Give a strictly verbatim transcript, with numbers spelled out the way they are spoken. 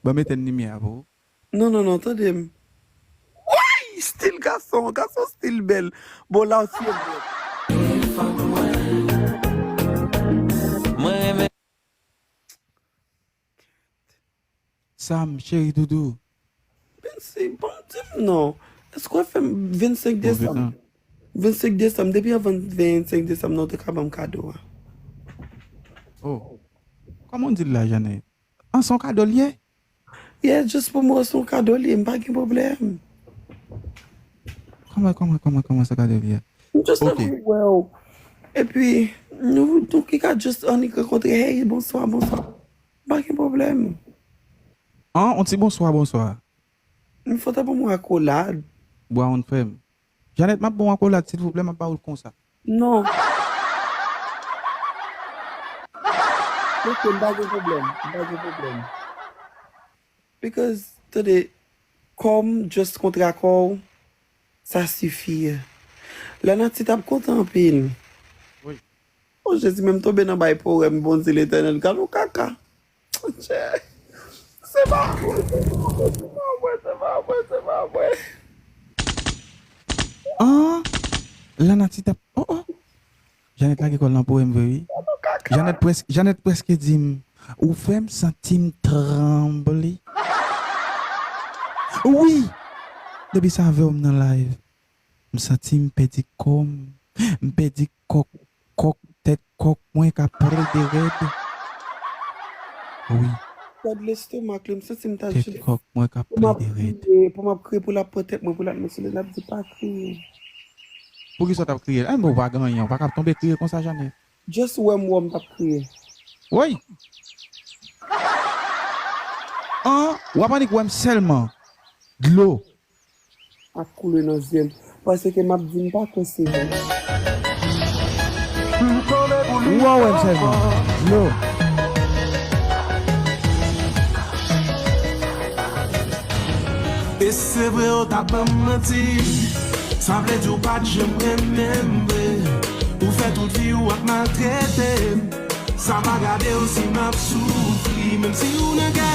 Ban m etenn limyè a pou ou. Non, non, non, tande m. Woy! Stil gason, gason stil bèl. Bon, la w siye m. Mwen renmen. Sam, cheri doudou. Vennsenk, bon, di m non. Èske w fè m vennsenk desanm? Vennsenk desanm, depi anvan vennsenk desanm nan, w te ka ban m kado a. Oh. Kòman w di l la, Janet? An, se yon kado l ye? Yeah, just pou mwen, se yon kado l ye, m pa gen pwoblèm. Kòman, kòman, kòman, kòman se kado l ye? M just anvi wè w. Epi, nou, nou ki ka just annik rankontre, hey, bonswa, bonswa. M pa gen pwoblèm. An, yon ti bonswa, bonswa. M fò ta ban mwen akolad. Bwa yon frè m. Janet, m ap ba w akolad, silvouplè, m ap ba w l konsa. Non. Ok, m pa gen pwoblèm. M pa gen pwoblèm. Because, tande, kò m just kontre ak kò w, sa sifi. Lanati t ap kontan anpil. Wi. Oh, Jezi, men m tonbe nan bay powèm, Bondye Letènèl, gad yon kaka. Monchè, se pa mwen, se pa mwen, se pa mwen, se pa mwen. An, Lanati t ap, oh, oh. Janet lage kò l nan po m vre, wi. Janet prèske, Janet prèske di m, ou fè m santi m tranble. Wi! Depi sa avè w m nan live. M santi m pèdi kò m. M pèdi kòk, kòk, tèt kòk mwen k ap plede rèd. Wi. Gad lestomak li, m santi m ta jis. Tèt kòk mwen k ap plede rèd. Pou m ap kriye, pou l ap pran tèt mwen, pou l ap met sou li, l ap di, pa kriye. Poukisa w t ap kriye? An, bon, w pa gen anyen, w pa ka ap tonbe kriye konsa, Janet. Just wè m, wè m t ap kriye. Woy! An, w ap annik wè m sèlman. Dlo. Ap koule nan zye m. Paske m ap di m pa kwè se vre. Ou wè w sèlman. Dlo. E se vre ou t ap ban m manti. Sa vle di ou pa t janm renmen m vre. Ou fè tout vi ou ap maltrete m. Sa pa gade w si m ap soufri. Menm si ou nan kè